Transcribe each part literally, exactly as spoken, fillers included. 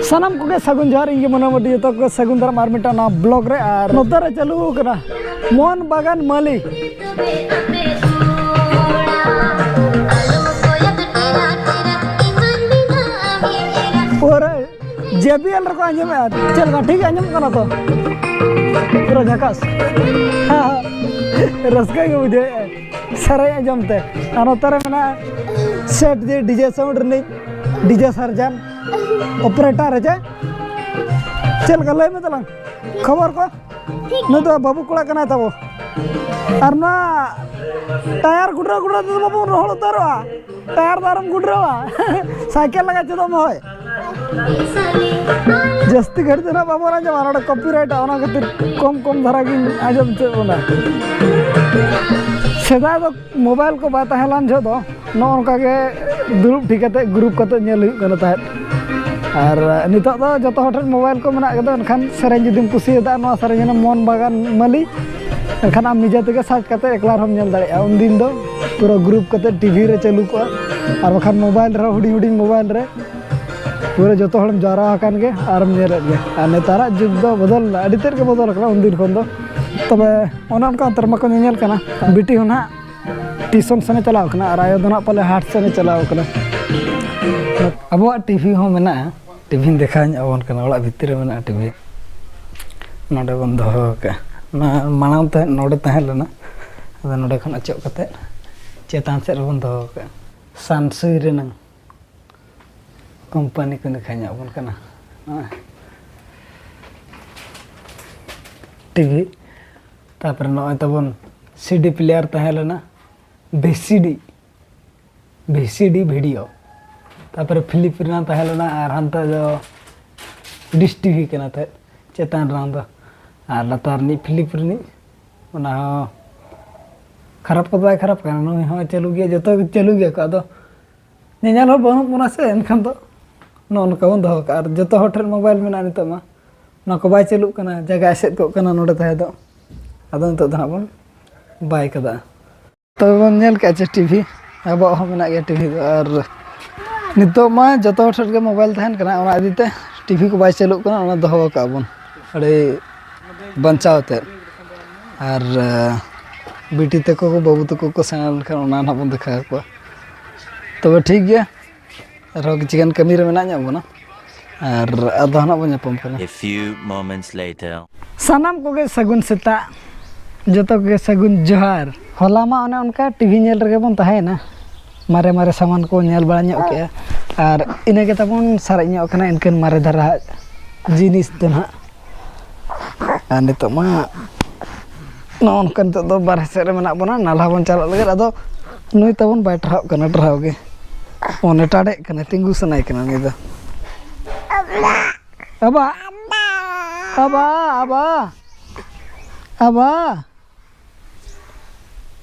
ᱥᱟᱱᱟᱢ ᱠᱚᱜᱮ ᱥᱟᱹᱜᱩᱱ ᱡᱚᱦᱟᱨ᱾ ᱤᱧ ᱜᱮ ᱢᱟᱱᱟᱣ ᱢᱟᱹᱰᱤ, ᱡᱚᱛᱚ ᱠᱚᱜᱮ ᱥᱟᱹᱜᱩᱱ ᱫᱟᱨᱟᱢ ᱟᱨ ᱢᱤᱫᱴᱟᱝ ᱱᱟᱣᱟ ᱵᱞᱚᱜ ᱨᱮ᱾ ᱟᱨ ᱱᱚᱛᱮ ᱨᱮ ᱪᱟᱹᱞᱩ ᱟᱠᱟᱱᱟ ᱢᱚᱱ ᱵᱟᱜᱟᱱ ᱢᱟᱹᱞᱤ᱾ ᱯᱩᱨᱟᱹ ᱡᱮ ᱵᱤ ᱮᱞ ᱨᱮᱠᱚ ᱟᱸᱡᱚᱢᱮᱫᱼᱟ᱾ ᱪᱮᱫ ᱞᱮᱠᱟ, ᱴᱷᱤᱠ ᱟᱸᱡᱚᱢᱚᱜ ᱠᱟᱱᱟ ᱛᱚ? ᱯᱩᱨᱟᱹ ᱡᱷᱟᱠᱟᱥ᱾ ᱨᱟᱹᱥᱠᱟᱹ ᱜᱮ ᱵᱩᱡᱷᱟᱹᱣᱮᱫᱼᱟ ᱥᱮᱨᱮᱧ ᱟᱸᱡᱚᱢ ᱛᱮ᱾ ᱟᱨ ᱱᱚᱛᱮ ᱨᱮ ᱢᱮᱱᱟᱜᱼᱟ ᱥᱮᱴ ᱡᱮ ᱰᱤ ᱡᱮ ᱥᱟᱣᱩᱱᱰ ᱨᱤᱱᱤᱡ ᱰᱤ ᱡᱮ ᱥᱟᱨᱡᱟᱱ, ᱚᱯᱟᱨᱮᱴᱟᱨ ᱦᱮᱸ ᱪᱮ? ᱪᱮᱫ ᱞᱮᱠᱟ, ᱞᱟᱹᱭ ᱢᱮ ᱛᱟᱞᱟᱝ ᱠᱷᱚᱵᱚᱨ ᱠᱚ? ᱱᱩᱭ ᱫᱚ ᱵᱟᱹᱵᱩ ᱠᱚᱲᱟ ᱠᱟᱱᱟᱭ ᱛᱟᱵᱚ᱾ ᱟᱨ ᱱᱚᱣᱟ ᱴᱟᱭᱟᱨ ᱜᱩᱰᱨᱟᱹ ᱜᱩᱰᱨᱟᱹ ᱛᱮᱫᱚ ᱵᱟᱵᱚᱱ ᱨᱚᱦᱚᱲ ᱩᱛᱟᱹᱨᱚᱜᱼᱟ᱾ ᱴᱟᱭᱟᱨ ᱫᱚ ᱟᱨᱚᱢ ᱜᱩᱰᱨᱟᱹᱣᱟ᱾ ᱥᱟᱭᱠᱮᱞ ᱞᱟᱜᱟ ᱪᱮᱫᱚᱜ ᱢᱮ ᱦᱳᱭ᱾ ᱡᱟᱹᱥᱛᱤ ᱜᱷᱟᱹᱲᱤᱡ ᱫᱚ ᱱᱟᱦᱟᱜ ᱵᱟᱵᱚᱱ ᱟᱸᱡᱚᱢᱟ, ᱱᱚᱰᱮ ᱠᱚᱯᱤᱨᱟᱭᱤᱴᱟ, ᱚᱱᱟ ᱠᱷᱟᱹᱛᱤᱨ ᱠᱚᱢ ᱠᱚᱢ ᱫᱷᱟᱨᱟ ᱜᱤᱧ ᱟᱸᱡᱚᱢ ᱦᱚᱪᱚᱭᱮᱫ ᱵᱚᱱᱟ᱾ ᱥᱮᱫᱟᱭ ᱫᱚ ᱢᱳᱵᱟᱭᱤᱞ ᱠᱚ ᱵᱟᱭ ᱛᱟᱦᱮᱸ ᱞᱮᱱ ᱡᱚᱦᱚᱜ ᱫᱚ ᱱᱚᱜᱼᱚ ᱱᱚᱝᱠᱟ ᱜᱮ ᱫᱩᱲᱩᱵ ᱴᱷᱤᱠ ᱠᱟᱛᱮ, ᱜᱨᱩᱯ ᱠᱟᱛᱮ ᱧᱮᱞ ᱦᱩᱭᱩᱜ ᱠᱟᱱᱟ ᱛᱟᱦᱮᱸᱫ᱾ ᱟᱨ ᱱᱤᱛᱚᱜ ᱫᱚ ᱡᱚᱛᱚ ᱦᱚᱲ ᱴᱷᱮᱱ ᱢᱳᱵᱟᱭᱤᱞ ᱠᱚ ᱢᱮᱱᱟᱜ ᱠᱟᱫᱟ, ᱮᱱᱠᱷᱟᱱ ᱥᱮᱨᱮᱧ ᱡᱩᱫᱤᱢ ᱠᱩᱥᱤᱭᱟᱫᱟ, ᱱᱚᱣᱟ ᱥᱮᱨᱮᱧ ᱦᱮᱱᱟᱜ ᱢᱚᱱ ᱵᱟᱜᱟᱱ ᱢᱟᱹᱞᱤ, ᱮᱱᱠᱷᱟᱱ ᱟᱢ ᱱᱤᱡᱮ ᱛᱮᱜᱮ ᱥᱟᱨᱪ ᱠᱟᱛᱮ ᱮᱠᱞᱟ ᱨᱮᱦᱚᱸᱢ ᱧᱮᱞ ᱫᱟᱲᱮᱭᱟᱜᱼᱟ᱾ ᱩᱱᱫᱤᱱ ᱫᱚ ᱯᱩᱨᱟᱹ ᱜᱨᱩᱯ ᱠᱟᱛᱮ ᱴᱤᱵᱷᱤ ᱨᱮ ᱪᱟᱹᱞᱩ ᱠᱚᱜᱼᱟ, ᱟᱨ ᱵᱟᱠᱷᱟᱱ ᱢᱳᱵᱟᱭᱤᱞ ᱨᱮᱦᱚᱸ, ᱦᱩᱰᱤᱧ ᱦᱩᱰᱤᱧ ᱢᱳᱵᱟᱭᱤᱞ ᱨᱮ ᱯᱩᱨᱟᱹ ᱡᱚᱛᱚ ᱦᱚᱲᱮᱢ ᱡᱟᱣᱨᱟ ᱟᱠᱟᱱ ᱜᱮ ᱟᱨᱮᱢ ᱧᱮᱞᱮᱫ ᱜᱮ᱾ ᱟᱨ ᱱᱮᱛᱟᱨᱟᱜ ᱡᱩᱜᱽ ᱫᱚ ᱵᱚᱫᱚᱞ ᱮᱱᱟ, ᱟᱹᱰᱤ ᱛᱮᱫ ᱜᱮ ᱵᱚᱫᱚᱞ ᱟᱠᱟᱱᱟ ᱩᱱᱫᱤᱱ ᱠᱷᱚᱱ ᱫᱚ᱾ ᱛᱚᱵᱮ ᱚᱱᱮ ᱚᱱᱠᱟ ᱚᱱᱛᱮ ᱨᱮᱢᱟ ᱠᱚ ᱧᱮᱧᱮᱞ ᱠᱟᱱᱟ᱾ ᱵᱤᱴᱤ ᱦᱚᱸ ᱱᱟᱦᱟᱜ ᱴᱤᱭᱩᱥᱚᱱ ᱥᱮᱱᱮ ᱪᱟᱞᱟᱣ ᱠᱟᱱᱟ ᱟᱨ ᱟᱭᱳ ᱫᱚ ᱱᱟᱦᱟᱜ ᱯᱟᱞᱮ ᱦᱟᱴ ᱥᱮᱱᱮ ᱪᱟᱞᱟᱣ ᱠᱟᱱᱟ᱾ ᱟᱵᱚᱣᱟᱜ ᱴᱤᱵᱷᱤ ᱦᱚᱸ ᱢᱮᱱᱟᱜᱼᱟ, ᱴᱤᱵᱷᱤᱧ ᱫᱮᱠᱷᱟᱣ ᱧᱚᱜ ᱟᱵᱚᱱ ᱠᱟᱱᱟ᱾ ᱚᱲᱟᱜ ᱵᱷᱤᱛᱤᱨ ᱨᱮ ᱢᱮᱱᱟᱜᱼᱟ ᱴᱤᱵᱷᱤ, ᱱᱚᱰᱮ ᱵᱚᱱ ᱫᱚᱦᱚ ᱟᱠᱟᱫᱼᱟ᱾ ᱚᱱᱟ ᱢᱟᱲᱟᱝ ᱛᱮ ᱱᱚᱰᱮ ᱛᱟᱦᱮᱸ ᱞᱮᱱᱟ, ᱟᱫᱚ ᱱᱚᱰᱮ ᱠᱷᱚᱱ ᱚᱪᱚᱜ ᱠᱟᱛᱮᱫ ᱪᱮᱛᱟᱱ ᱥᱮᱫ ᱨᱮᱵᱚᱱ ᱫᱚᱦᱚ ᱟᱠᱟᱫᱼᱟ᱾ ᱥᱟᱱᱥᱩᱭ ᱨᱮᱱᱟᱝ ᱠᱳᱢᱯᱟᱱᱤ ᱠᱚ ᱫᱮᱠᱷᱟᱣ ᱧᱚᱜ ᱟᱵᱚᱱ ᱠᱟᱱᱟ᱾ ᱱᱚᱜᱼᱚᱭ ᱴᱤᱵᱷᱤ, ᱛᱟᱨᱯᱚᱨᱮ ᱱᱚᱜᱼᱚᱭ ᱛᱟᱵᱚᱱ ᱥᱤᱰᱤ ᱯᱞᱮᱭᱟᱨ ᱛᱟᱦᱮᱸ ᱞᱮᱱᱟ, ᱵᱷᱤᱥᱤᱰᱤ, ᱵᱷᱤᱥᱤᱰᱤ ᱵᱷᱤᱰᱤᱭᱳ, ᱛᱟᱨᱯᱚᱨᱮ ᱯᱷᱤᱞᱤᱯ ᱨᱮᱱᱟᱜ ᱛᱟᱦᱮᱸ ᱞᱮᱱᱟ, ᱟᱨ ᱦᱟᱱᱛᱮ ᱫᱚ ᱰᱤᱥ ᱴᱤᱵᱷᱤ ᱠᱟᱱᱟ ᱛᱟᱦᱮᱸᱫ ᱪᱮᱛᱟᱱ ᱨᱮᱱᱟᱜ ᱫᱚ, ᱟᱨ ᱞᱟᱛᱟᱨ ᱨᱤᱱᱤᱡ ᱯᱷᱤᱞᱤᱯ ᱨᱤᱱᱤᱡ, ᱚᱱᱟ ᱦᱚᱸ ᱠᱷᱟᱨᱟᱯ ᱠᱚᱫᱚ ᱵᱟᱭ ᱠᱷᱟᱨᱟᱯ ᱠᱟᱱᱟ᱾ ᱱᱩᱭ ᱦᱚᱸ ᱪᱟᱹᱞᱩ ᱜᱮᱭᱟ, ᱡᱚᱛᱚ ᱜᱮ ᱪᱟᱹᱞᱩ ᱜᱮᱭᱟ ᱠᱚ᱾ ᱟᱫᱚ ᱧᱮᱧᱮᱞ ᱦᱚᱲ ᱵᱟᱹᱱᱩᱜ ᱵᱚᱱᱟ ᱥᱮ, ᱮᱱᱠᱷᱟᱱ ᱫᱚ ᱱᱚᱜᱼᱚ ᱱᱚᱝᱠᱟ ᱵᱚᱱ ᱫᱚᱦᱚ ᱠᱟᱜᱼᱟ᱾ ᱟᱨ ᱡᱚᱛᱚ ᱦᱚᱲ ᱴᱷᱮᱱ ᱢᱳᱵᱟᱭᱤᱞ ᱢᱮᱱᱟᱜᱼᱟ ᱱᱤᱛᱚᱜ ᱢᱟ, ᱚᱱᱟ ᱠᱚ ᱵᱟᱭ ᱪᱟᱹᱞᱩᱜ ᱠᱟᱱᱟ, ᱡᱟᱭᱜᱟ ᱮᱥᱮᱫ ᱠᱚᱜ ᱠᱟᱱᱟ ᱱᱚᱰᱮ ᱛᱟᱦᱮᱸ ᱫᱚ, ᱟᱫᱚ ᱱᱤᱛᱚᱜ ᱫᱚ ᱦᱟᱸᱜ ᱵᱚᱱ ᱵᱟᱭ ᱠᱟᱫᱟ᱾ ᱛᱚᱵᱮ ᱵᱚᱱ ᱧᱮᱞ ᱠᱮᱜᱼᱟ ᱪᱮ ᱴᱤᱵᱷᱤ, ᱟᱵᱚᱣᱟᱜ ᱦᱚᱸ ᱢᱮᱱᱟᱜ ᱜᱮᱭᱟ ᱴᱤᱵᱷᱤ ᱫᱚ, ᱟᱨ ᱱᱤᱛᱚᱜ ᱢᱟ ᱡᱚᱛᱚ ᱦᱚᱲ ᱴᱷᱮᱱ ᱜᱮ ᱢᱳᱵᱟᱭᱤᱞ ᱛᱟᱦᱮᱱ ᱠᱟᱱᱟ, ᱚᱱᱟ ᱤᱫᱤ ᱛᱮ ᱴᱤᱵᱷᱤ ᱠᱚ ᱵᱟᱭ ᱪᱟᱹᱞᱩᱜ ᱠᱟᱱᱟ, ᱚᱱᱟ ᱫᱚᱦᱚ ᱟᱠᱟᱫ ᱵᱚᱱ ᱟᱹᱰᱤ ᱵᱟᱧᱪᱟᱣ ᱟᱛᱮᱫ᱾ ᱟᱨ ᱟᱸ, ᱵᱤᱴᱤ ᱛᱟᱠᱚ ᱠᱚ, ᱵᱟᱹᱵᱩ ᱛᱟᱠᱚ ᱠᱚ ᱥᱮᱬᱟ ᱞᱮᱱᱠᱷᱟᱱ ᱚᱱᱟ ᱱᱟᱦᱟᱜ ᱵᱚᱱ ᱫᱮᱠᱷᱟᱣ ᱟᱠᱚᱣᱟ᱾ ᱛᱚᱵᱮ ᱴᱷᱤᱠ ᱜᱮᱭᱟ, ᱟᱨᱦᱚᱸ ᱠᱤᱪᱷᱩ ᱜᱟᱱ ᱠᱟᱹᱢᱤ ᱨᱮ ᱢᱮᱱᱟᱜ ᱧᱚᱜ ᱵᱚᱱᱟ, ᱟᱨ ᱟᱫᱚ ᱱᱟᱦᱟᱜ ᱵᱚᱱ ᱧᱟᱯᱟᱢ ᱠᱟᱱᱟ᱾ A few moments later. ᱥᱟᱱᱟᱢ ᱠᱚᱜᱮ ᱥᱟᱹᱜᱩᱱ ᱥᱮᱛᱟᱜ, ᱡᱚᱛᱚ ᱠᱚᱜᱮ ᱥᱟᱹᱜᱩᱱ ᱡᱚᱦᱟᱨ᱾ ᱦᱚᱞᱟ ᱢᱟ ᱚᱱᱮ ᱚᱱᱠᱟ ᱴᱤᱵᱷᱤ ᱧᱮᱞ ᱨᱮᱜᱮ ᱵᱚᱱ ᱛᱟᱦᱮᱸᱭᱮᱱᱟ, ᱢᱟᱨᱮ ᱢᱟᱨᱮ ᱥᱟᱢᱟᱱ ᱠᱚ ᱧᱮᱞ ᱵᱟᱲᱟ ᱧᱚᱜ ᱠᱮᱜᱼᱟ, ᱟᱨ ᱤᱱᱟᱹ ᱜᱮ ᱛᱟᱵᱚᱱ ᱥᱟᱨᱮᱡ ᱧᱚᱜ ᱠᱟᱱᱟ ᱤᱱᱠᱟᱹᱱ ᱢᱟᱨᱮ ᱫᱷᱟᱨᱟ ᱡᱤᱱᱤᱥ ᱫᱚ ᱱᱟᱦᱟᱜ᱾ ᱟᱨ ᱱᱤᱛᱚᱜ ᱢᱟ ᱱᱚᱜᱼᱚ ᱱᱚᱝᱠᱟ ᱱᱤᱛᱚᱜ ᱫᱚ ᱵᱟᱨᱦᱮ ᱥᱮᱫ ᱨᱮ ᱢᱮᱱᱟᱜ ᱵᱚᱱᱟ, ᱱᱟᱞᱦᱟ ᱵᱚᱱ ᱪᱟᱞᱟᱜ ᱞᱟᱹᱜᱤᱫ᱾ ᱟᱫᱚ ᱱᱩᱭ ᱛᱟᱵᱚᱱ ᱵᱟᱭ ᱴᱟᱨᱦᱟᱜ ᱠᱟᱱᱟ, ᱴᱟᱨᱦᱟᱣ ᱜᱮ ᱢᱚᱱᱮ ᱴᱟᱰᱮᱜ ᱠᱟᱱᱟ, ᱛᱤᱸᱜᱩ ᱥᱟᱱᱟᱭᱮ ᱠᱟᱱᱟ ᱱᱩᱭ ᱫᱚ᱾ ᱟᱵᱟ, ᱟᱵᱟ, ᱟᱵᱟ, ᱟᱵᱟ᱾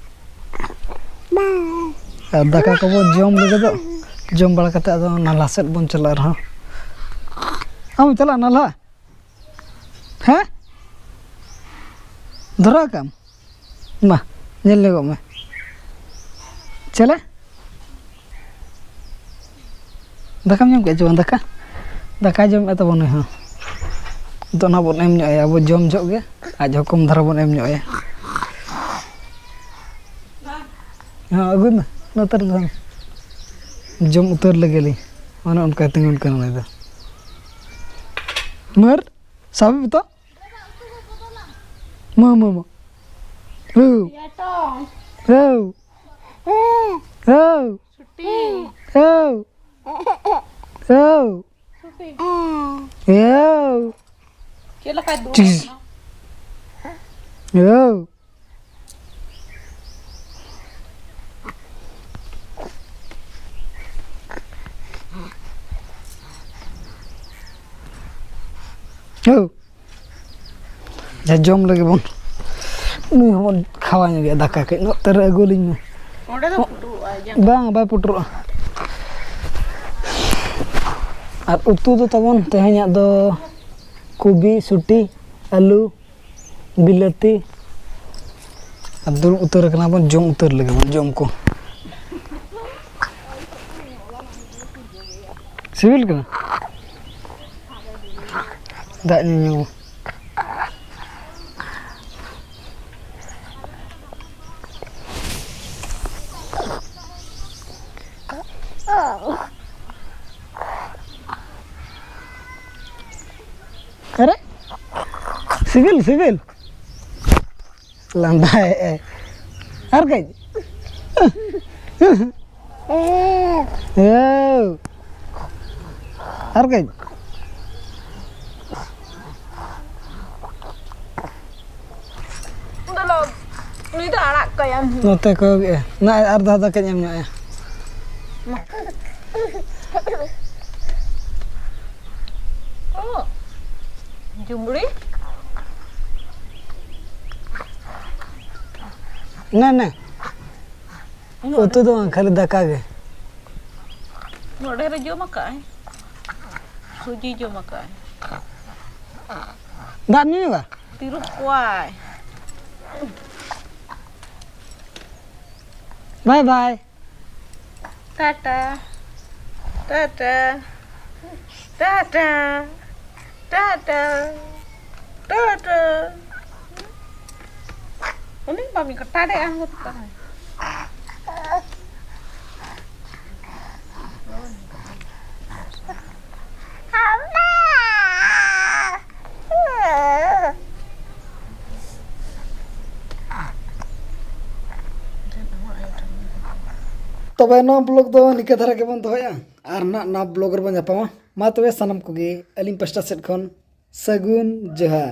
ᱟᱨ ᱫᱟᱠᱟ ᱠᱚᱵᱚ ᱡᱚᱢ ᱞᱟᱹᱜᱤᱫᱚᱜ, ᱡᱚᱢ ᱵᱟᱲᱟ ᱠᱟᱛᱮ ᱟᱫᱚ ᱱᱟᱞᱦᱟ ᱥᱮᱫ ᱵᱚᱱ ᱪᱟᱞᱟᱜᱼᱟ ᱟᱨᱦᱚᱸ᱾ ᱟᱢ ᱪᱟᱞᱟᱜ ᱱᱟᱞᱦᱟ? ᱦᱮᱸ? ᱫᱷᱚᱨᱟᱣ ᱠᱟᱜ ᱟᱢ? ᱢᱟ, ᱧᱮᱞ ᱧᱚᱜᱚᱜ ᱢᱮ᱾ ᱪᱮᱞᱮ? ᱫᱟᱠᱟᱢ ᱡᱚᱢ ᱠᱮᱫ ᱪᱮ ᱵᱟᱝ? ᱫᱟᱠᱟ, ᱫᱟᱠᱟᱭ ᱡᱚᱢᱮᱫ ᱛᱟᱵᱚᱱ ᱱᱩᱭ ᱦᱚᱸ᱾ ᱱᱤᱛᱚᱜ ᱱᱟᱦᱟᱜ ᱵᱚᱱ ᱮᱢ ᱧᱚᱜ ᱟᱭᱟ, ᱟᱵᱚ ᱡᱚᱢ ᱡᱚᱦᱚᱜ ᱜᱮ ᱟᱡ ᱦᱚᱸ ᱠᱚᱢ ᱫᱷᱟᱨᱟ ᱵᱚᱱ ᱮᱢ ᱧᱚᱜ ᱟᱭᱟ᱾ ᱦᱮᱸ, ᱟᱹᱜᱩᱭ ᱢᱮ, ᱱᱚᱛᱮ ᱨᱮ ᱫᱚᱦᱚᱭ ᱢᱮ᱾ ᱡᱚᱢ ᱩᱛᱟᱹᱨ ᱞᱮᱜᱮ ᱞᱤᱧ᱾ ᱚᱱᱮ ᱚᱱᱠᱟᱭ ᱛᱤᱸᱜᱩᱱ ᱠᱟᱱᱟ ᱩᱱᱤ ᱫᱚ᱾ ᱢᱟᱹᱨ, ᱥᱟᱵᱮ ᱢᱮ ᱛᱚ᱾ ᱢᱟ, ᱢᱟ, ᱢᱟ᱾ ᱦᱮᱣ᱾ ᱦᱮᱣ᱾ ᱦᱮᱣ᱾ ᱦᱮᱣ᱾ ᱦᱮᱣ᱾ ᱦᱮᱣ᱾ ᱪᱮᱫ ᱞᱮᱠᱟᱭ ᱫᱩᱲᱩᱵ ᱪᱤᱥ᱾ ᱠᱟᱱᱟ? ᱦᱮᱣ᱾ ᱦᱮᱣ᱾ ᱡᱟ ᱡᱚᱢ ᱞᱟᱹᱜᱤᱫ ᱵᱚᱱ, ᱱᱩᱭ ᱦᱚᱸᱵᱚᱱ ᱠᱷᱟᱣᱟ ᱧᱚᱜᱮᱭᱟ ᱫᱟᱠᱟ ᱠᱟᱹᱡ᱾ ᱱᱚᱛᱮ ᱨᱮ ᱟᱹᱜᱩ ᱟᱹᱞᱤᱧ ᱢᱮ᱾ ᱚᱸᱰᱮ ᱫᱚ ᱯᱩᱴᱩᱨᱚᱜᱼᱟ, ᱡᱟᱸᱜᱟ᱾ ᱵᱟᱝ, ᱵᱟᱭ ᱯᱩᱴᱩᱨᱚᱜᱼᱟ᱾ ᱟᱨ ᱩᱛᱩ ᱫᱚ ᱛᱟᱵᱚᱱ ᱛᱮᱦᱮᱧᱟᱜ ᱫᱚ ᱠᱚᱵᱤ, ᱥᱩᱴᱤ, ᱟᱹᱞᱩ, ᱵᱤᱞᱟᱹᱛᱤ᱾ ᱟᱨ ᱫᱩᱲᱩᱵ ᱩᱛᱟᱹᱨ ᱟᱠᱟᱱᱟ ᱵᱚᱱ, ᱡᱚᱢ ᱩᱛᱟᱹᱨ ᱞᱮᱜᱮ ᱵᱚᱱ, ᱡᱚᱢ ᱠᱚ᱾ ᱥᱤᱵᱤᱞ ᱠᱟᱱᱟ᱾ ᱫᱟᱜ ᱧᱩ ᱧᱩ᱾ ᱟᱨᱮ, ᱥᱤᱵᱤᱞ, ᱥᱤᱵᱤᱞ᱾ ᱞᱟᱸᱫᱟᱭᱮᱜᱼᱟᱭ᱾ ᱟᱨ ᱠᱟᱹᱡ᱾ ᱦᱮᱸ᱾ ᱟᱨ ᱠᱟᱹᱡ᱾ ᱩᱱᱤ ᱫᱚ ᱟᱲᱟᱜ ᱠᱟᱭᱟᱢ᱾ ᱱᱚᱛᱮ ᱠᱚᱭᱚᱜᱮᱜᱼᱟ᱾ ᱱᱟ, ᱟᱨ ᱫᱷᱟᱣ ᱫᱚ ᱠᱟᱹᱡ ᱮᱢ ᱧᱚᱜ ᱟᱭᱟ᱾ ᱚ, ᱡᱩᱢᱲᱤ? ᱱᱮ, ᱱᱮ᱾ ᱩᱱᱟᱹᱜ ᱩᱛᱩ ᱫᱚ ᱵᱟᱝ, ᱠᱷᱟᱹᱞᱤ ᱫᱟᱠᱟ ᱜᱮ᱾ ᱩᱱᱟᱹᱜ ᱰᱷᱮᱨᱮ ᱡᱚᱢ ᱟᱠᱟᱫᱼᱟᱭ᱾ ᱥᱩᱡᱤ ᱡᱚᱢ ᱟᱠᱟᱫᱼᱟᱭ᱾ ᱫᱟᱜ ᱧᱩᱭᱟ? ᱛᱤᱨᱩᱯ ᱠᱚᱣᱟᱭ᱾ ᱵᱟᱭ ᱵᱟᱭ᱾ ᱴᱟᱴᱟ, ᱴᱟᱴᱟ, ᱴᱟᱴᱟ, ᱴᱟᱴᱟ, ᱴᱟᱴᱟ᱾ ᱩᱱᱤ ᱵᱟᱢ ᱠᱟᱴᱟ ᱫᱟᱲᱮᱭᱟᱜᱼᱟ, ᱟᱢ ᱫᱚ ᱛᱟᱦᱮᱸ᱾ ᱛᱚᱵᱮ ᱱᱚᱣᱟ ᱵᱞᱚᱜ ᱫᱚ ᱱᱤᱠᱟᱹ ᱫᱷᱟᱨᱟ ᱜᱮᱵᱚᱱ ᱫᱚᱦᱚᱭᱟ, ᱟᱨ ᱱᱟᱜ ᱱᱟᱣᱟ ᱵᱞᱚᱜ ᱨᱮᱵᱚᱱ ᱧᱟᱯᱟᱢᱟ᱾ ᱢᱟ ᱛᱚᱵᱮ ᱥᱟᱱᱟᱢ ᱠᱚᱜᱮ ᱟᱹᱞᱤᱧ ᱯᱟᱥᱴᱟ ᱥᱮᱫ ᱠᱷᱚᱱ ᱥᱟᱹᱜᱩᱱ ᱡᱚᱦᱟᱨ᱾